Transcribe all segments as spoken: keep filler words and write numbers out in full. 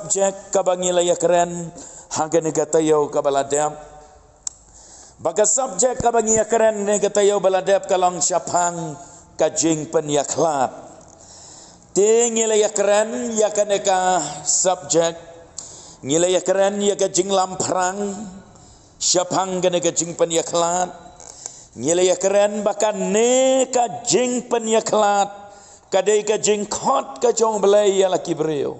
subject kaba ngi la ïakren ha kane ka taïew kaba la dep. Ba ka subject kaba ngi ïakren ha kane ka taïew ba la dep ka long shaphang ka jingpynïakhlad. Te ngi la ïakren ïa kane ka subject, ngi la ïakren ïa ka jinglamphrang shaphang kane ka jingpynïakhlad. Ngi la ïakren ba kane ka jingpynïakhlad ka dei ka jingkhot ka jong U Blei ïa la ki briew,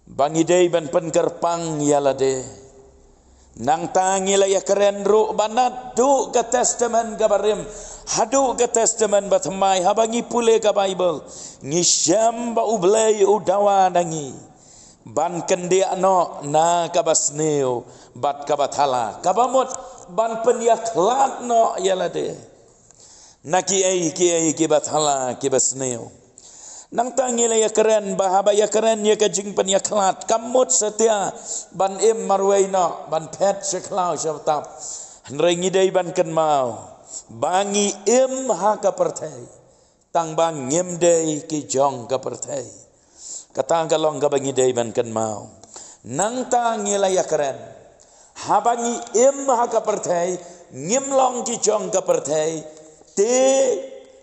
ba ngi dei ban pynkyrpang ïa lade. Nangta ngi la ïakren ruh ba naduh ka Testament kaba rim haduh ka Testament ba thymmai, haba ngi pule ka Baibl, ngi shem ba U Blei u dawa na ngi ban kyndiah noh na kaba sniew bad kaba thala, kaba mut ban pynïakhlad noh ïa lade na kiei kiei kiba thala kiba sniew. Nangta ngi la ïakren ba haba ïakren ïa ka jingpynïakhlad, kam mut satia ban im marwei noh, ban phet sha khlaw sha btap. Hynrei ngi dei ban kynmaw ba ngi im ha ka pyrthei, tang ba ngim dei ki jong ka pyrthei. Kata ka long kaba ngi dei ban kynmaw. Nangta ngi la ïakren, haba ngi im ha ka pyrthei, ngim long ki jong ka pyrthei. Te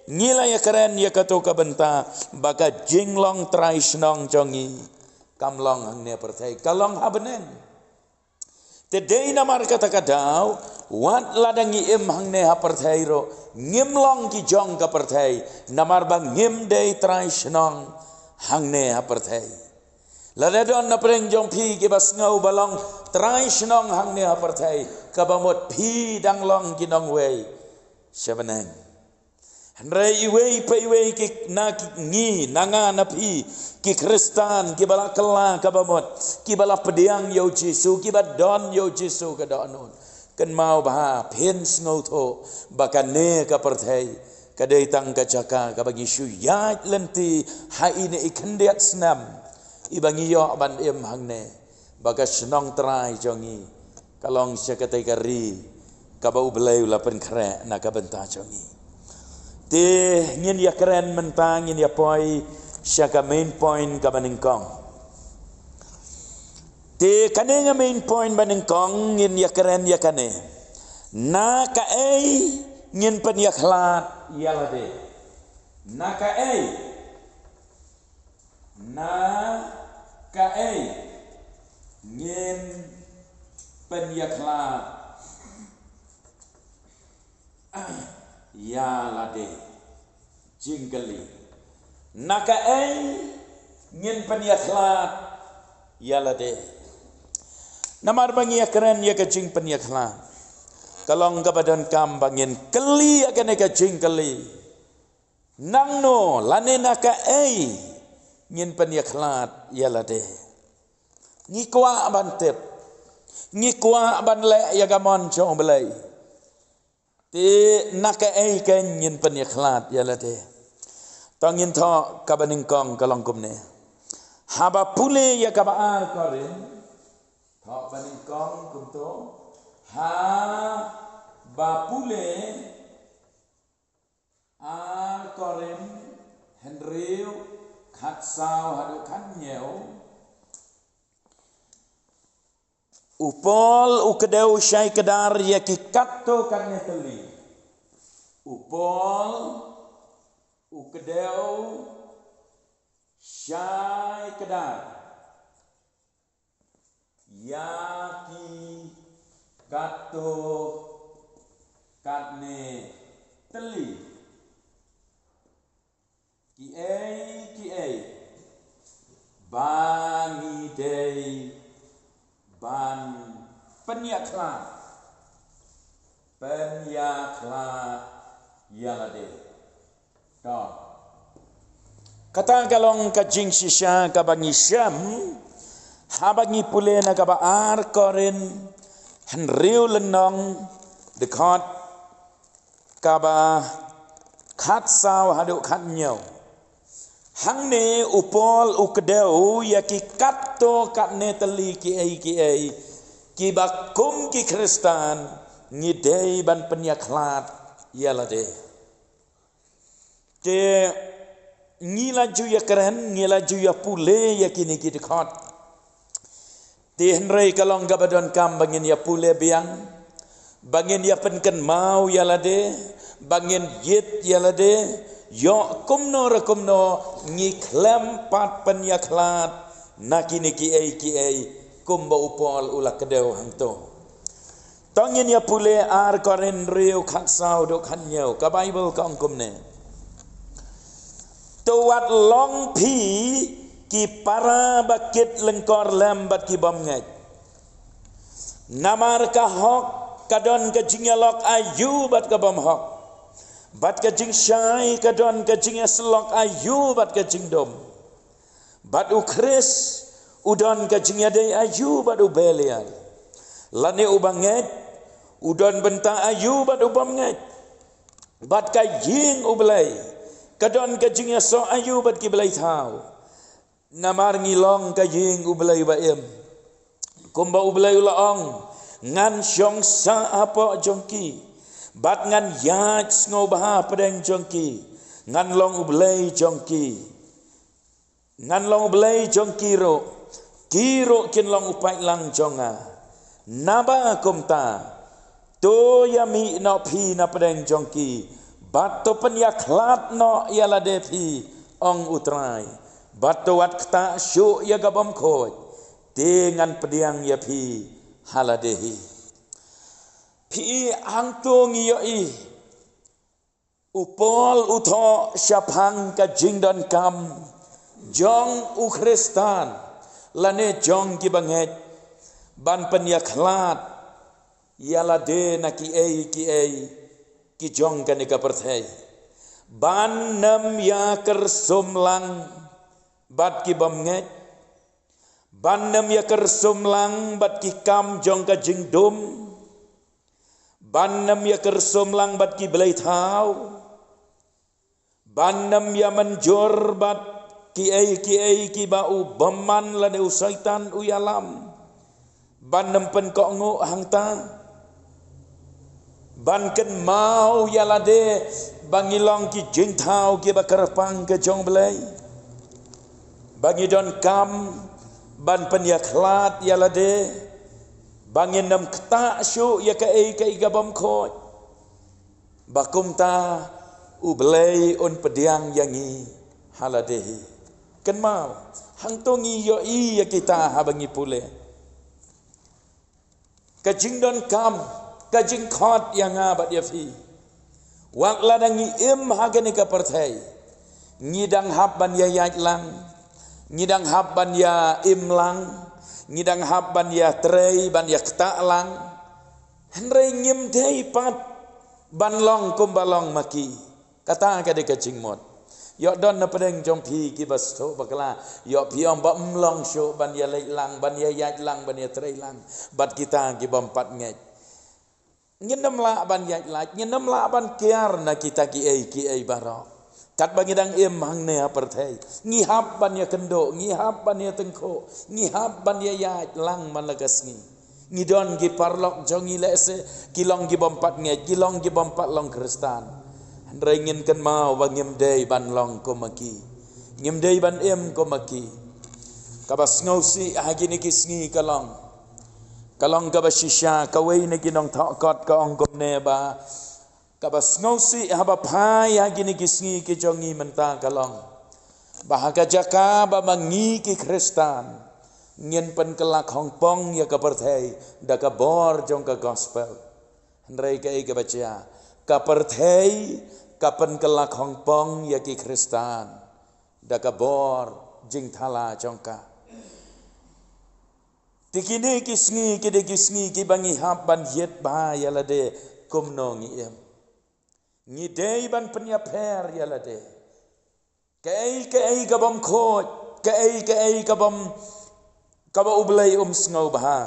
ngi la ïakren ïa kato ka bynta ba ka jinglong trai shnong jong ngi kam long hangne ha pyrthei, ka long ha bneng. Te dei namar kata ka daw, wat lada ngi im hangne ha pyrthei ruh, ngim long ki jong ka pyrthei, namar ba ngim dei trai shnong hangne ha pyrthei. Lada don na pdeng jong phi kiba sngew ba long trai shnong hangne ha pyrthei, kaba mut phi dang long ki nongwei sha bneng. Hynrei iwei pa iwei ki, na ki, ngi, na nga, na phi, ki Khristan kiba la kylla kaba mut, kiba la pdiang ïa U Jisu, kiba don ïa U Jisu ka dohnud, kynmaw bha, phin sngewthuh ba kane ka pyrthei ka dei tang ka jaka kaba ngi shu ïaid lynti ha ine i khyndiat snem iba ngi ïoh ban im hangne, ba ka shnong trai jong ngi ka long sha katei ka ri kaba U Blei u la pynkhreh na ka bynta jong ngi. Te ngin ïakren mynta, ngin ïa poi sha ka main point kaba nyngkong. Te kane ka main point ba nyngkong ngin ïakren ïa kane: na kaei ngin pynïakhlad ïa lade? Na kaei? Na kaei ngin pynïakhlad ïa lade? Jingkylli. Na kaei ngin pynïakhlad ïa lade? Namar ba ngi ïakren ïa ka jingpynïakhlad, ka long kaba donkam ba ngin kylli ïa kane ka jingkylli: nangno lane na kaei ngin pynïakhlad ïa lade? Ngi kwah ban tip, ngi kwah ban leh ïa ka mon jong U Blei. Te na kaei kein ngin pynïakhlad ïa lade? To ngin thoh kaba nyngkong, ka long kumne. Haba pule ïa kaba ar Korinth, thoh ba nyngkong kumto. Haba pule ar Korinth hynriew, khatsaw haduh khathynñiew. U Paul u kdew shai kdar ïa ki katto katne tylli. U Paul u kdew shai kdar ïa ki katto katne tylli. Kiei kiei ba ngi dei ban pynïakhlad, pynïakhlad ïa lade. To, kata ka long ka jingshisha kaba ngi shem haba ngi pule na kaba ar Korinth hynriew lynnong, dkhot kaba khatsaw haduh khathynñiew. Hangne u Paul u kdew ïa ki katto katne tylli kiei kiei kiba kum ki Khristan ngi dei ban pynïakhlad ïa lade. Te ngi la ju ïakren, ngi la ju ïa pule ïa kine ki dkhot. Te hynrei ka long kaba donkam ba ngin ïa pule biang, ba ngin ïa pynkynmaw ïa lade, ba ngin ïit ïa lade, ïoh kumno re kumno ngi khlem pat pynïakhlad na kine kiei kiei, kumba u Paul u la kdew hangto. To ngin ïa pule ar Korinth hynriew khatsaw duk khathynñiew, ka Baibl ka ong kumne: To wat long phi ki para ba kit lyngkor lem bad ki bym ngeit. Namar ka hok ka don ka jingïalok aïu bad ka bym hok, bad ka jingshai ka don ka jingïasyllok aïu bad ka jingdum. Bad u Khrist u don ka jingïadei aïu bad u Belial, lane u bangeit u don bynta aïu bad u bym ngeit. Bad ka ïing u Blei ka don ka jingïasoh aïu bad ki blei thaw. Namar ngi long ka ïing u Blei ba im. Kumba u Blei u la ong: Ngan shong sah hapoh jong ki, bad ngan ïaid sngewbha hapdeng jong ki. Ngan long u Blei jong ki, ngan long u Blei jong ki ruh, ki ruh kin long u paidlang jong nga. Naba kumta, to ïa mih noh phi napdeng jong ki, bad to pynïakhlad noh ïa lade phi, ong u Trai. Bad to wat ktah shuh ïa ka bym khuid, te ngan pdiang ïa phi ha lade hi. Phi i, hangto ngi ïohi u Paul u thoh shaphang ka jingdonkam jong u Khristan, lane jong ki bangeit, ban pynïakhlad ïa lade na kiei kiei ki jong kane ka pyrthei. Ban ym ïa kyrsum lang bad ki bym ngeit, ban ym ïa kyrsum lang bad ki kam jong ka jingdum, ban ym ïa kyrsum lang bad ki blei thaw, ban ym ïa mynjur bad kiei kiei kiba u bymman lane u Soitan u ïalam. Ban ym pynkohnguh hangta, ban kynmaw ïa lade ba ngi long ki jingthaw kiba kyrpang ka jong u Blei, ba ngi donkam ban pynïakhlad ïa lade, ba ngin ym ktah shuh ïa kaei kaei ka bym khuid, ba kumta u Blei un pdiang ïa ngi ha lade hi. Kynmaw, hangto ngi ïohi ïa kita haba ngi pule. Ka jingdonkam, ka jingkhot ïa nga bad ïa phi. Wat lada ngi im ha kane ka pyrthei, ngi dang hap ban ïa ïaid lang, ngi dang hap ban ïa im lang, ngi dang hap ban ïa trei, ban ïa ktah lang. Hynrei ngim dei pat ban long kumba long ma ki. Kata ka dei ka jingmut. Ïoh don napdeng jong phi kiba sngewbakla, ïoh phi ong ba ym long shuh ban ïa leit lang, ban ïa ïaid lang, ban ïa trei lang bad kita ki bym pat ngeit. Ngin ym lah ban ïaid lait, ngin ym lah ban kiar na kita kiei kiei baroh. Katba ngi dang im hangne ha pyrthei, ngi hap ban ïa kynduh, ngi hap ban ïa tyngkhuh, ngi hap ban ïa ïaid lang man la ka sngi. Ngi don ki paralok jong ngi lehse ki long ki bym pat ngeit, ki long ki bym pat long Khristan. Hynrei ngin kynmaw ba ngim dei ban long kum ma ki. Ngim dei ban im kum ma ki. Kaba sngewsih ha kine ki sngi ka long, ka long kaba shisha, kawei na ki nongthoh kot ka ong kumne ba, kaba sngewsih haba phai ha kine ki sngi ki jong ngi mynta ka long ba ha ka jaka ba ma ngi ki Khristan ngin pynkylla khongpong ïa ka pyrthei da ka bor jong ka gospel. Hynrei kaei kaba jia, ka pyrthei ka pynkylla khongpong ïa ki Khristan da ka bor jingthala jong ka. Te kine ki sngi ki dei ki sngi kiba ngi hap ban ïit bha ïa lade kumno ngi im. Ngi dei ban pynïapher ïa lade. Kaei kaei ka bym khuid, kaei kaei ka bym, kaba U Blei um sngewbha,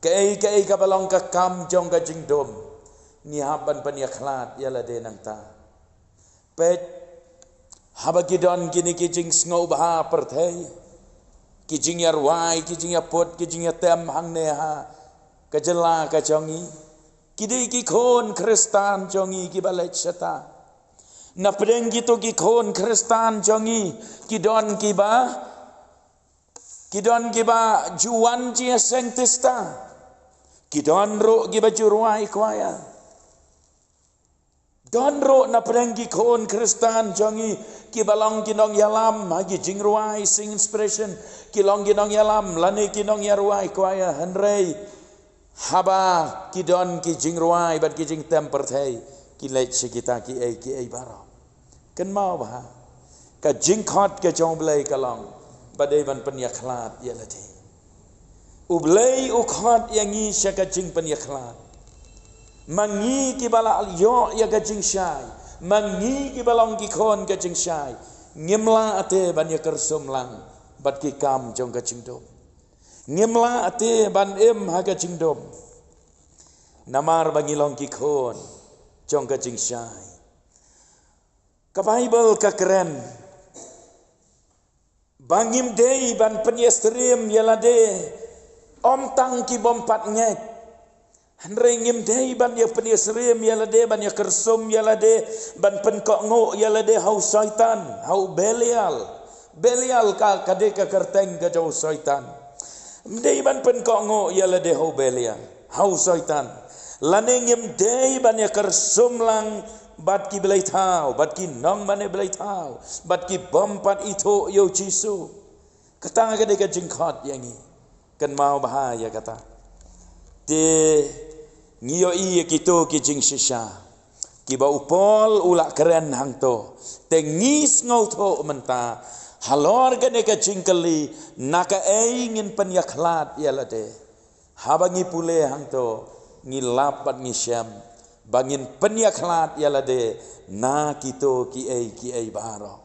kaei kaei kaba long ka kam jong ka jingdum, ngi hap ban pynïakhlad ïa lade nangta. Peit, haba ki don kine ki jingsngewbha pyrthei, ki jingïarwai, ki jingïaput, ki jingïatem hangne ha ka jylla ka jong ngi, ki dei ki khun Khristan jong ngi kiba leit shata. Napdeng kito ki khun Khristan jong ngi ki don kiba Ki don kiba ju wan jingïaseng tista. Ki don ruh kiba ju rwai choir. Don ruh na pdeng ki khun Khristan jong ngi kiba long ki nongïalam ha ki jingrwai, sing inspiration, ki long ki nongïalam lane ki nongïarwai choir, hynrei haba ki don ki jingrwai bad ki jingtem pyrthei, ki leit sha kita kiei kiei baroh. Kynmaw bha, ka jingkhot ka jong U Blei ka long ba dei ban pynïakhlad ïa lade. U Blei u khot ïa ngi sha ka jingpynïakhlad. Ma ngi kiba la ïoh ïa ka jingshai, ma ngi kiba long ki khun ka jingshai, ngim lah te ban ïakyrsum lang bad ki kam jong ka jingdum. Ngim lah te ban im ha ka jingdum, namar ba ngi long ki khun jong ka jingshai. Ka Baibl ka kren ba ngim dei ban pynïasyriem ïa lade, ym tang ki bym pat ngeit, hynrei ngim dei ban ïa pynïasyriem ïa lade, ban ïakyrsum ïa lade, ban pynkohnguh ïa lade ha u Soitan, ha u Belial. Belial ka, ka dei ka kyrteng ka jong u Soitan. Ngim dei ban pynkohnguh ïa lade ha u Belial, ha u Soitan. Lane ngim dei ban ïakyrsum lang bad ki bleithaw, bad ki nongmane bleithaw, bad ki bym pat ithuh ïa u Jisu. Kata ka dei ka jingkhot ïa ngi. Kynmaw bha ïa kata. Te ngi ïohi ïa kito ki jingshisha kiba u Paul u la kren hangto. Te ngi sngewthuh mynta halor kane ka jingkylli, na kaei ngin pynïakhlad ïa lade. Haba ngi pule hangto, ngi lap bad ngi shem ba ngin pynïakhlad ïa lade na kito kiei kiei baroh.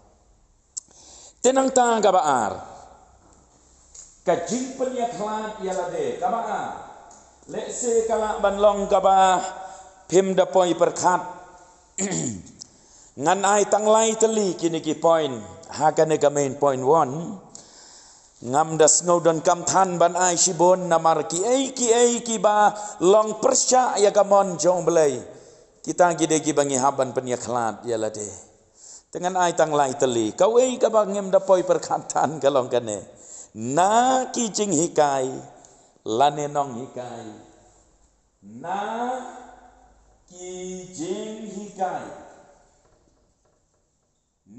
Te nangta kaba ar, ka jingpynïakhlad ïa lade, kaba ar. Lehse ka lah ban long kaba phim da poi pyrkhat. Ngan ai tang lai tylli kine ki point ha kane ka main point one. Ngam da sngew donkam than ban ai shibun, namar kiei kiei kiba long pyrshah ïa ka mon jong U Blei, kita ki dei kiba ngi hap ban pynïakhlad ïa lade. Te ngan ai tang lai tylli. Kawei kaba ngim da poi pyrkhat than ka long kane: na ki jinghikai lane nonghikai. Na ki jinghikai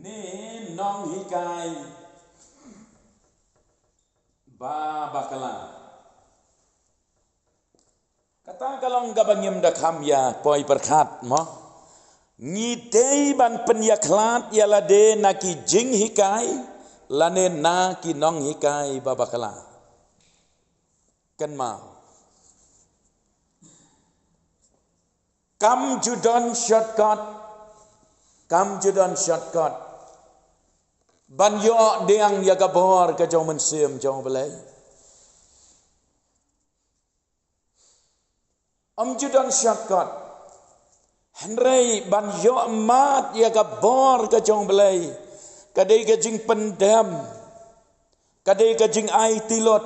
ne nonghikai ba bakla. Kata ka long kaba ngim da kham ïa poi pyrkhat mo. Ngi dei ban pynïakhlad ïa lade na ki jinghikai lane na ki nonghikai ba bakla. Kynmaw, kam ju don shortcut. Kam ju don shortcut ban ïoh diang ïa ka bor ka jong u Mynsiem jong U Blei. Ym ju don shortcut. Hynrei ban ïoh mad ïa ka bor ka jong U Blei, ka dei ka jingpyndem, ka dei ka jingaiti lut,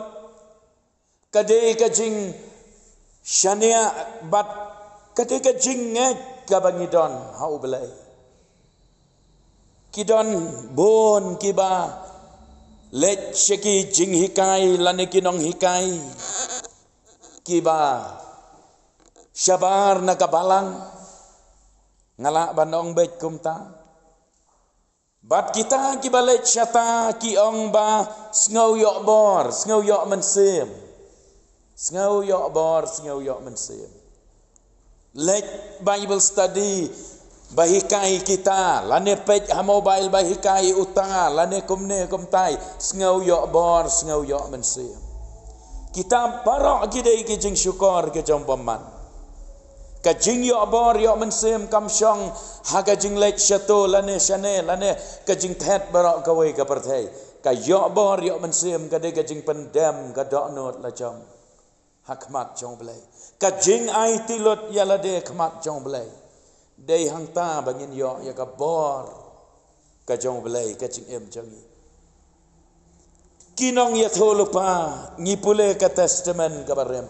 ka dei ka jingshaniah bad ka dei ka jingngeit kaba ngi don ha U Blei. Ki don bun kiba leit sha ki jinghikai lane ki nonghikai kiba shabar na ka balang. Nga lah ban ong beit kumta. Bad kita kiba leit shata ki ong ba sngew ïoh bor, sngew ïoh mynsiem. Sngew ïoh bor, sngew ïoh mynsiem. Leit Bible study ba hikai kita, lane peit ha mobile ba hikai uta, lane kumne kumtai, sngew ïoh bor, sngew ïoh mynsiem. Kita baroh ki dei ki jingshukor ki jong u bymman. Ka jingïoh bor ïoh mynsiem kam shong ha ka jingleit shato lane shane lane ka jingthet baroh kawei ka pyrthei. Ka ïoh bor ïoh mynsiem ka dei ka jingpyndem ka dohnud la jong ha khmat jong U Blei. Ka jingaiti lut ïa lade ha khmat jong U Blei. Dei hangta ba ngin ïoh ïa ka bor ka jong U Blei, ka jingim jong ngi. Ki nongïathuhlypa, ngi pule ka Testament kaba rim,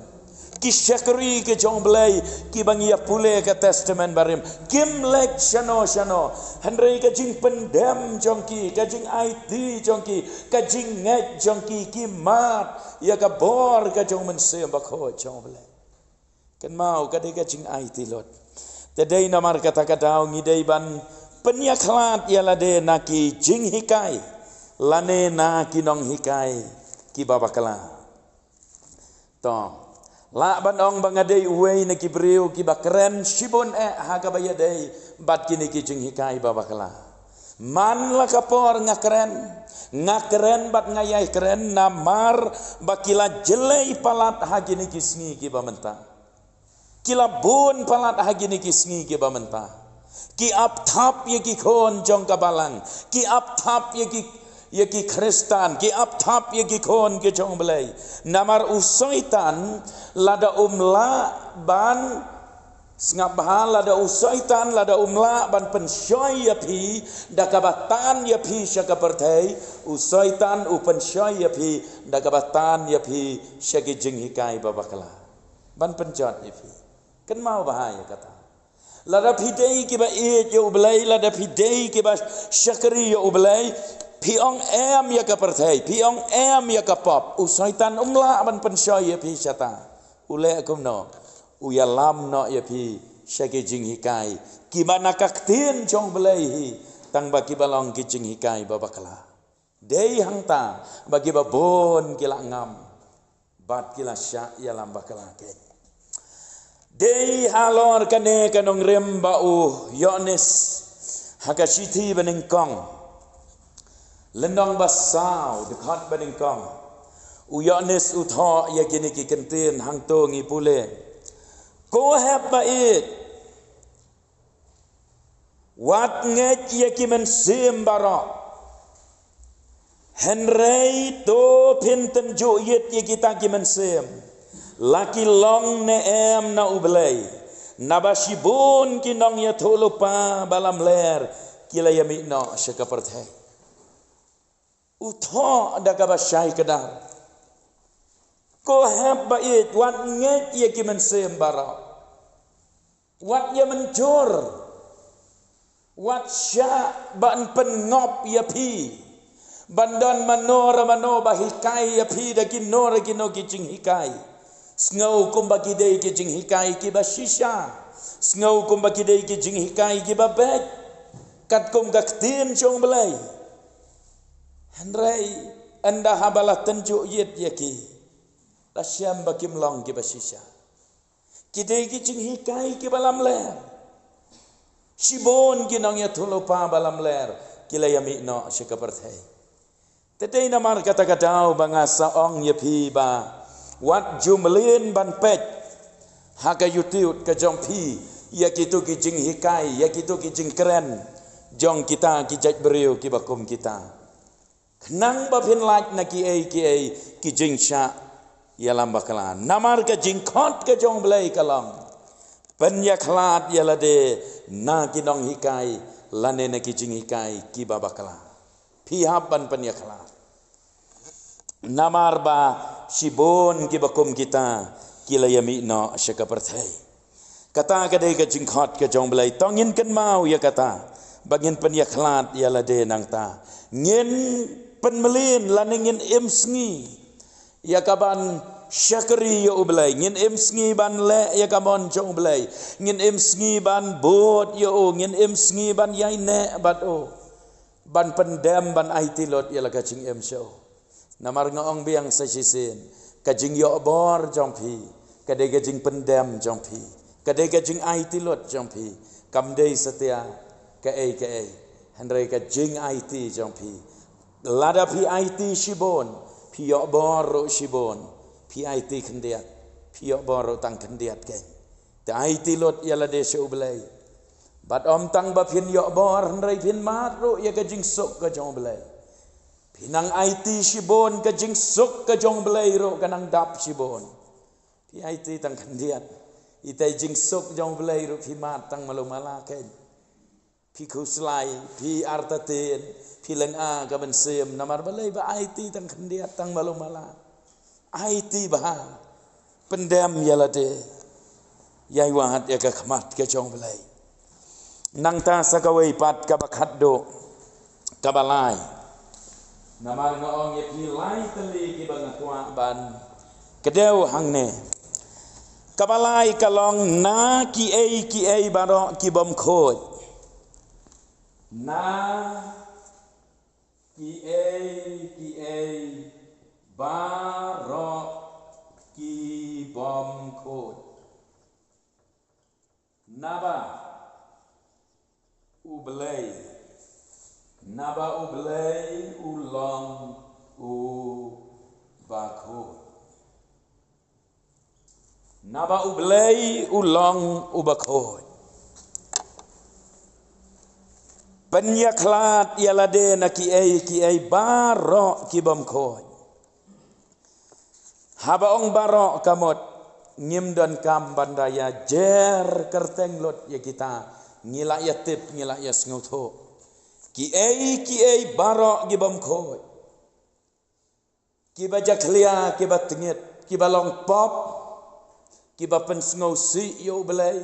Ki shakri ki jong U Blei, kiba ngi ïa pule ka Testament Barim, kim leit shano shano. Hynrei ka jingpyndem jong ki, ka jingaiti jong ki, ka jingngeit jong ki, ki mad ïa ka bor ka jong U Mynsiem Bakhuid jong U Blei. Kynmaw, ka dei ka jingaiti lut. Te dei namar kata ka daw ngi dei ban pynïakhlad ïa lade na ki jinghikai lane na ki nonghikai kiba bakla. To, lah ban ong ba nga dei uwei na ki briew kiba kren shibun eh ha kaba ïadei bad kine ki jinghikai ba bakla. Man la ka por nga kren, nga kren bad nga ïai kren namar ba ki la jlei palat ha kine ki sngi kiba mynta. Ki la bun palat ha kine ki sngi kiba mynta. Ki ap thap ïa ki khun jong ka balang. Ki ap thap ïa ki, ïa ki Khristan. Ki ap thap ïa ki khun ki jong U Blei. Namar u Soitan lada um lah ban, sngap bha, lada u Soitan lada um lah ban pynshoi ïa phi da kaba tan ïa phi sha ka pyrthei, u Soitan u pynshoi ïa phi da kaba tan ïa phi sha ki jinghikai ba bakla. Ban pynjot ïa phi. Kynmaw bha ïa kata. Lada phi dei kiba ïeit ïa U Blei, lada phi dei kiba shakri ïa U Blei, phi ong em ïa ka pyrthei, phi ong em ïa ka pop, u Soitan um lah ban pynshoi ïa phi shata. U leh kumno? U ïalam noh ïa phi sha ki jinghikai kiba na ka ktien jong U Blei hi, tang ba kiba long ki jinghikai ba bakla. Dei hangta ba kiba bun ki la ngam bad ki la shah ïalam bakla keiñ. Dei halor kane ka nongrim ba u Ïoannis ha ka shithi banyngkong, lynnong ba saw, dkhot banyngkong, u Ïoannis u thoh ïa kine ki kyntien hangto ngi pule: Ko hep ba ïeit, wat ngeit ïa ki mynsiem baroh. Hynrei to phin tynjuh ïit ïa kita ki mynsiem, la ki long ne em na U Blei. Naba shibun ki nongïathuhlypa ba lamler ki la ïamih noh sha ka pyrthei. U thoh da kaba shai kdar: Ko hep ba ïeit, wat ngeit ïa ki mynsiem baroh. Wat ïa mynjur. Wat shah ban pynngop ïa phi ban don mano re mano ba hikai ïa phi da kino re kino ki jinghikai. Sngew kumba ki dei ki jinghikai kiba shisha. Sngew kumba ki dei ki jinghikai kiba beit, katkum ka ktien jong U Blei. Hynrei ynda haba la tynjuh ïit ïa ki, la shem ba kim long kiba shisha. Ki dei ki jinghikai kiba lamler. Shibun ki nongïathuhlypa ba lamler ki la ïamih noh sha ka pyrthei. Te dei namar kata ka daw ba nga sa ong ïa phi ba wat ju mlien ban peit ha ka YouTube ka jong phi ïa kito ki jinghikai, ïa kito ki jingkren jong kita ki jait briew kiba kum kita. Khnang ba phin lait na kiei kiei ki jingshah ïalam bakla. Namar ka jingkhot ka jong U Blei ka long: Pynïakhlad ïa lade na ki nonghikai lane na ki jinghikai kiba bakla. Phi hap ban pynïakhlad. Namar ba shibun kiba kum kita ki la ïamih noh sha ka pyrthei. Kata ka dei ka jingkhot ka jong U Blei. To ngin kynmaw ïa kata ba ngin pynïakhlad ïa lade nangta. Ngin pynmlien lane ngin im sngi ïa kaban shakri ïa U Blei. Ngin im sngi ban leh ïa ka mon jong U Blei. Ngin im sngi ban bud ïa U. Ngin im sngi ban ïaineh bad U, ban pyndem, ban aiti lut ïa la ka jingim sha U. Namar nga ong biang sa shisien, ka jingïohbor jong phi ka dei ka jingpyndem jong phi, ka dei ka jingaiti lut jong phi. Kam dei satia kaei kaei, hynrei ka jingaiti jong phi. Lada phi aiti shibun, phi ïohbor ruh shibun. Phi aiti khyndiat, phi ïohbor ruh tang khyndiat keiñ. Te aiti lut ïa lade sha U Blei. Bad ym tang ba phin ïohbor, hynrei phin mad ruh ïa ka jingsuk ka jong U Blei. Phi nang aiti shibun, ka jingsuk ka jong U Blei ruh ka nang dap shibun. Phi aiti tang khyndiat, itai jingsuk jong U Blei ruh phi mad tang malu mala keiñ. Phi khuslai, phi artatien, phi lynga ka mynsiem, namar balei? Ba aiti tang khyndiat, tang malu mala. Aiti bha. pyndem ïa lade, ïai wad ïa ka khmat ka jong U Blei. Nangta sa kawei pat kaba khatduh, kaba lai. Namar nga ong ïa phi lai tylli kiba nga kwah ban kdew hangne. Kaba lai ka long na kiei kiei baroh ki bym khuid. Na kiei kiei baroh ki bym khuid. Naba U Blei, naba U Blei u long uba khuid. Naba U Blei u long uba khuid. Pynïakhlad ïa lade na kiei kiei baroh ki bym khuid. Haba ong baroh ka mut ngim donkam ban da ïa jer kyrteng lut ïa kita, ngi la ïa tip, ngi la ïa sngewthuh. Kiei kiei baroh ki bym khuid. Kiba jakhlia, kiba tngit, kiba long pop, kiba pynsngewsih ïa U Blei,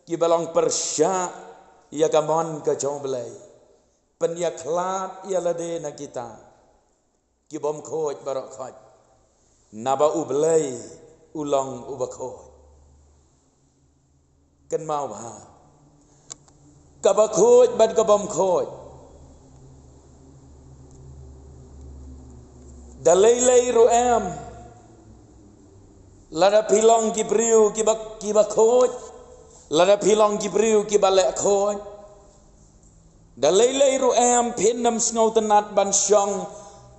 kiba long pyrshah ïa ka mon ka jong U Blei. Pynïakhlad ïa lade na kita ki bym khuid baroh khuid. Naba U Blei u long uba khuid. Kynmaw bha. Kaba khuid bad ka bym khuid. Da lei lei ruh em. Lada phi long ki briew kiba, kiba khuid. Lada phi long ki briew kiba leh khuid. Da lei lei ruh em phin ym sngewtynnat ban shong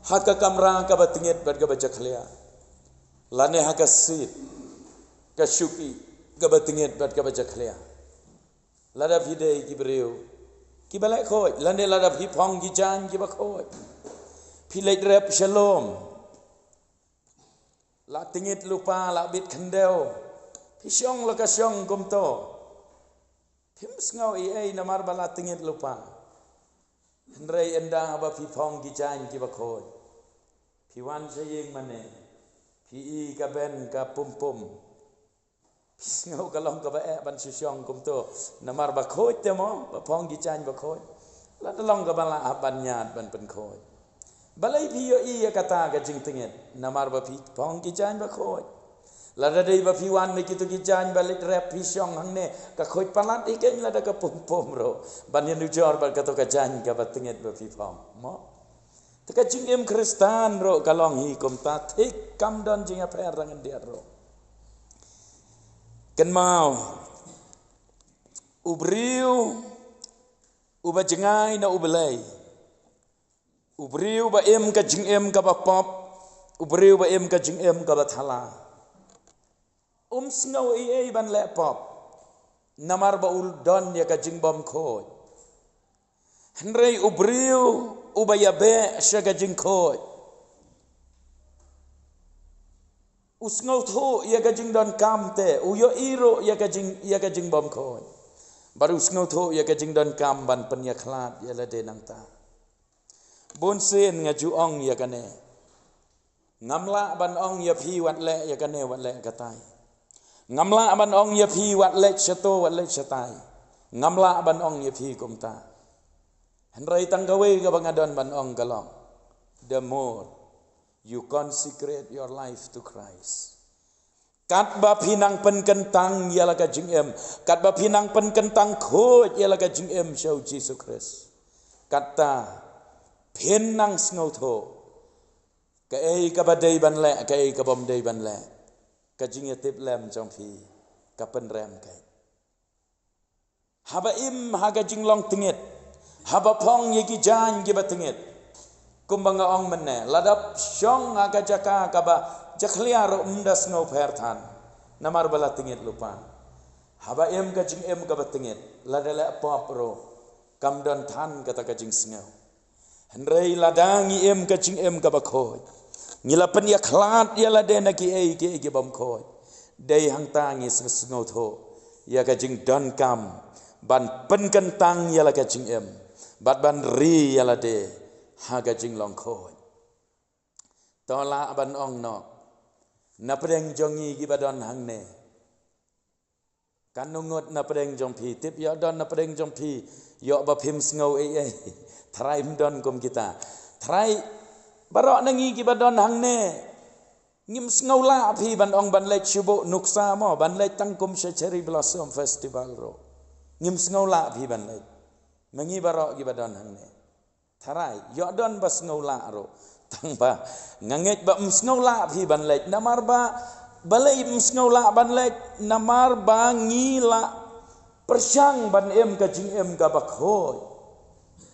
ha ka kamra kaba tngit bad kaba jakhlia. Lane ha ka seat, ka shuki, kaba tngit bad kaba jakhlia. Lada phi dei ki briew kiba leh khuid, lane lada phi phong ki jaiñ kiba khuid. Phi leit rep sha lum. La tngit lypa, la bit khyndew. Phi shong la ka shong kumto. Phim sngew ei ei namar ba la tngit lypa. Hynrei ynda ba phi phong ki jaiñ kiba khuid, phi wan sha ïing mane, phi i ka ben ka pum pum. Phi sngew ka long kaba eh ban shu shong kumto. Namar ba khuid te mo, ba phong ki jaiñ ba khuid. Lada long kaba lah hap ban ñiad ban pynkhuid. Balei phi ïohi ïa kata ka jingtngit? Namar ba phi phong ki jaiñ ba khuid. Lada dei ba phi wan na kito ki jaiñ ba leit rep phi shong hangne, ka khuid palat hi keiñ lada ka pum pum ruh ban ïanujor bad kato ka jaiñ kaba tngit ba phi phong. Mo? Te ka jingim Khristan ruh ka long hi kumta, thik kam don jingïapher rangyndiat ruh. Kynmaw, u briew uba jngai na U Blei, u briew ba im ka jingim kaba pop, u briew ba im ka jingim kaba thala, um sngew ei ei ban leh pop. Namar ba u don ïa ka jingbymkhuid. Hynrei u briew uba ïabeh sha ka jingkhuid, u sngewthuh ïa ka jingdonkam te, u ïohi ruh ïa ka jing, ïa ka jingbymkhuid. Bad u sngewthuh ïa ka jingdonkam ban pynïakhlad ïa lade nangta. Bunsien nga ju ong ïa kane. Ngam lah ban ong ïa phi wat leh ïa kane, wat leh katai. Ngam lah ban ong ïa phi wat leh shato, wat leh shatai. Ngam lah ban ong ïa phi kumta. Hynrei tang kawei kaba nga don ban ong ka long, the more you consecrate your life to Christ, katba phi nang pynkyntang ïa la ka jingim, katba phi nang pynkyntang khuid ïa la ka jingim sha u Jisu Khrist, katta phin nang sngewthuh kaei kaba dei ban leh, kaei kabym dei ban leh. Ka jingïatiplem jong phi ka pynrem keiñ. Haba im ha ka jinglong tngit, haba phong ïa ki jaiñ kiba tngit, kumba nga ong mynne, lada shong ha ka jaka kaba jakhlia ruh ym da sngewpher than, namar ba la tngit lypa. Haba im ka jingim kaba tngit, lada leh pop ruh kam don than kata ka jingsngew. Hynrei lada ngi im ka jingim kaba khuid, ngi la pynïakhlad ïa lade na kiei kiei kibym khuid, dei hangta ngi sngewthuh ïa ka jingdonkam ban pynkyntang ïa la ka jingim bad ban ri ïa lade ha ka jinglong khuid. To lah ban ong noh, Na pdeng jong ngi kiba don hangne. Kan ngut na pdeng jong phi, tip ïoh don na pdeng jong phi, ïoh ba phim sngew ei ei. Tharai ym don kum kita. Tharai baroh na ngi kiba don hangne. Ngim sngew lah phi ban ong ban leit shuh nuksa mo, ban leit tang kum sha Cherry Blossom Festival ruh. Ngim sngew lah phi ban leit. Ma ngi baroh kiba don hangne. Tharai, ïoh don ba sngew lah ruh. Tang ba, nga ngeit ba ym sngew lah phi ban leit. Namar ba, balei ym sngew lah ban leit, namar ba ngi la pyrshang ban im ka jingim kaba khuid.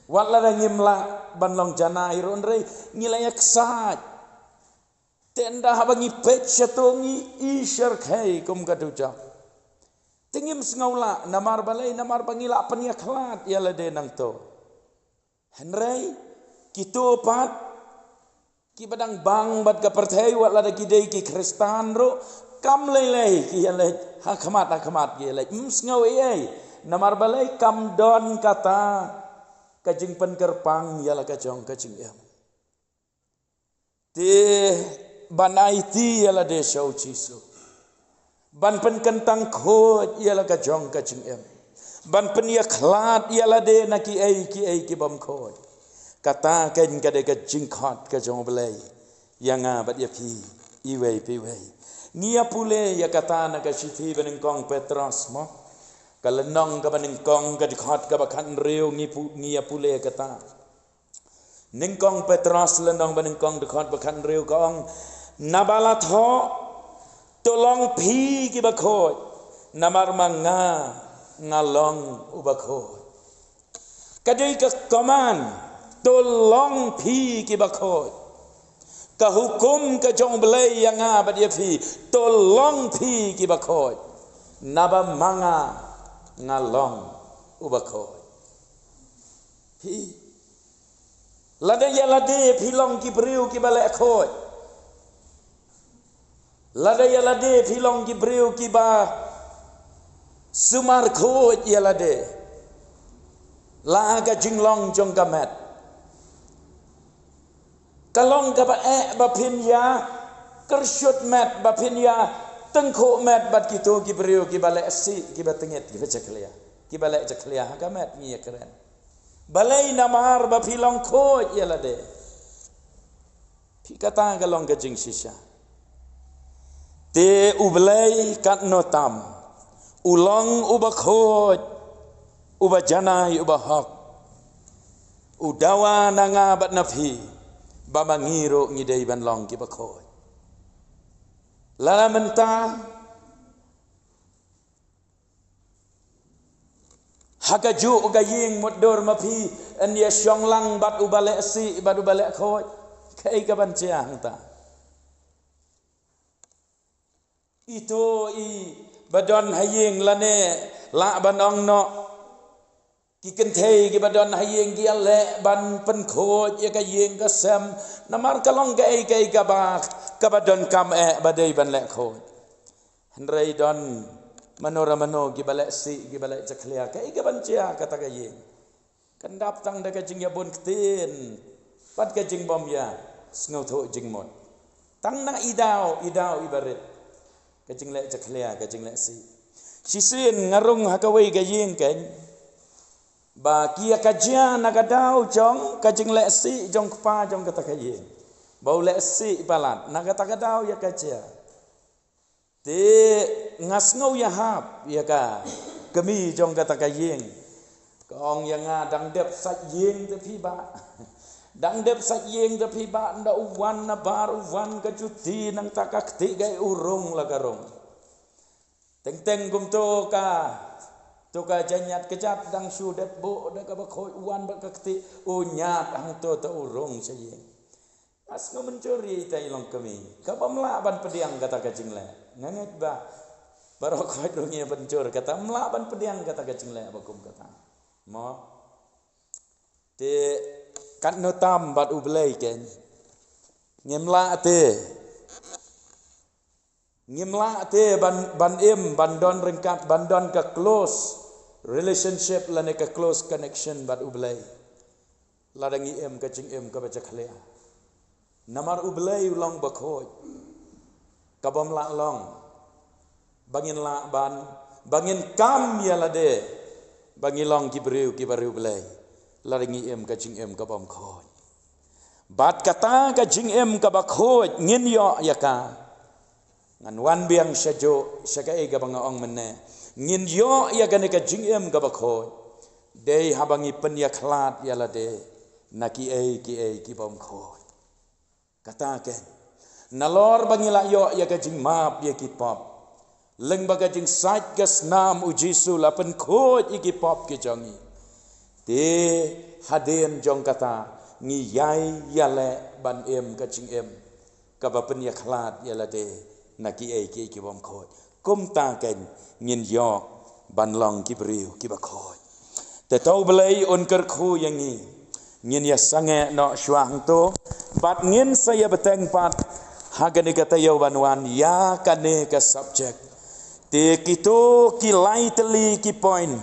Wat lada ngim lah ban long janai ruh hynrei, ngi la ïaksaid. Te ynda haba ngi peit shato ngi i syrkhei kum ka dujok. Te ngim sngew lah, namar balei, namar ba ngi la pynïakhlad ïa lade nangto. Hynrei, kito pat, kiba dang bang bad ka pyrthei wat lada ki dei ki Khristan ruh, kam lei lei ki ïaleit, ha khmat, ha khmat ki ïaleit, ym sngew ei ei, namar balei kam don kata, ka jingpynkyrpang ïa la ka jong ka jingim. Te ban aiti ïa lade sha u Jisu. Ban pynkyntang khuid ïa la ka jong ka jingim. Ban pynïakhlad ïa lade na kiei kiei ki bym khuid. Kata kein ka dei ka jingkhot ka jong U Blei ïa nga bad ïa phi iwei pa iwei. Ngi ïa pule ïa kata na ka shithi banyngkong Petros mo. Ka lynnong kaba nyngkong ka dkhot kaba khathynriew ngi pu-, ngi ïa pule kata. Nyngkong Petros lynnong banyngkong dkhot ba khathynriew ka ong, naba la thoh, to long phi kiba khuid, namar ma nga, nga long uba khuid. Ka dei ka command, to long phi kiba khuid. Ka hukum ka jong U Blei ïa nga bad ïa phi, to long phi kiba khuid. Naba ma nga, nga long uba khuid. Phi. Lada ïa lade phi long ki briew kiba leh khuid. Lada ïa lade phi long ki briew kiba sumar khuid ïa lade. La ka jinglong jong ka met. Ka long kaba eh ba phin ïa kyrshut met, ba phin ïa tyngkhuh met bad kito ki briew kiba leh sih, kiba tyngit, kiba jakhlia. Kiba leh jakhlia ha ka met ngi ïa kren. Balei namar ba phi long khuid ïa lade. Phi kata ka long ka jingshisha. Te U Blei katno tam. U long uba khuid. Uba janai uba hok. U dawa na nga bad na phi. Ba ma ngi ruh ngi dei ban long kiba khuid. Lada mynta Ha kajuh ka ïing mutdur ma phi, yn ïa shong lang bad uba leh sih, bad uba leh khuid. Kaei kaban jia hangta. Ito i ba don ha ïing lane, lah ban ong noh. Ki kynthei kiba don ha ïing ki ïa leh ban pynkhuid ïa ka ïing ka sem. Namar ka long kaei kaei kaba, kaba donkam eh ba dei ban leh khuid. Hynrei don mano ra mano kiba leh sih, kiba leh jakhlia. Kaei kaban jia kata ka ïing. Kan dap tang da ka jingïabun ktien. Bad ka jingbym ïa sngewthuh jingmut. Tang na i daw, i daw iba rit. Ka jingleh jakhlia, ka jingleh sih. Shisien nga rung ha kawei ka ïing keiñ. Ba ki ïa ka jia na ka daw jong, ka jingleh sih jong kpa jong kata ka ïing. Ba u leh sih palat, na kata ka daw ïa ka jia. Te nga sngew ïahap ïa ka kmie jong kata ka ïing. Ka ong ïa nga, dang dep sait ïing te phi bah. Dang dep sait ïing te phi bah, nda u wan na bar u wan ka juti nangta ka kti ka u rung la ka rung. Teng teng kumto ka, to ka jaiñiat kjat dang shu dep buh da kaba khuid u wan bad ka kti u ñiat hangto te u rung sha ïing. Nga sngew mynjur ïa ita i longkmie. Kaba ym lah ban pdiang kata ka jingleh. Nga ngeit ba baroh khoit ruh ngi ïa mynjur kata ym lah ban pdiang kata ka jingleh ba kum kata. Mo. Te katno tam bad U Blei keiñ. Ngim lah te. Ngim lah te ban, ban im, ban don ryngkat, ban don ka close relationship lane ka close connection bad U Blei. Lada ngi im ka jingim kaba jakhlia. Namar U Blei u long bakhuid. Ka bym lah long ba ngin lah ban, ba ngin kam ïa lade ba ngi long ki briew kiba riewblei lada ngi im ka jingim ka bym khuid. Bad kata ka jingim kaba khuid ngin ïoh ïa ka. Ngan wan biang shajuh sha kaei kaba nga ong mynne. Ngin ïoh ïa kane ka jingim kaba khuid dei haba ngi pynïakhlad ïa lade na kiei kiei ki bym khuid. Kata keiñ, nalor ba ngi la ïoh ïa ka jingmap ïa ki pop, lyngba ka jingsait ka snam u Jisu la pynkhuid ïa ki pop ki jong ngi. Te hadien jong kata ngi ïai ïaleh ban im ka jingim kaba pynïakhlad ïa lade na kiei kiei ki bym khuid. Kumta keiñ ngin ïoh ban long ki briew kiba khuid. Te to U Blei un kyrkhu ïa ngi. Ngin ïa sangeh noh shuwa hangto bad ngin sa ïa bteng pat ha kane ka taïew ban wan ïa kane ka subject. Te kito ki lai tylli ki point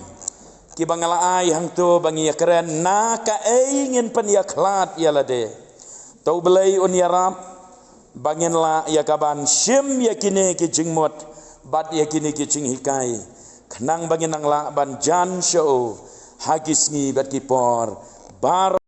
kiba nga la ai hangto ba ngi ïa kren na kaei ngin pynïakhlad ïa lade. To U Blei un ïarap ba ngin lah ïa ka ban shim ïa kine ki jingmut bad ïa kine ki jinghikai, khnang ba ngin nang lah ban jan sha u ha ki sngi bad ki por baroh.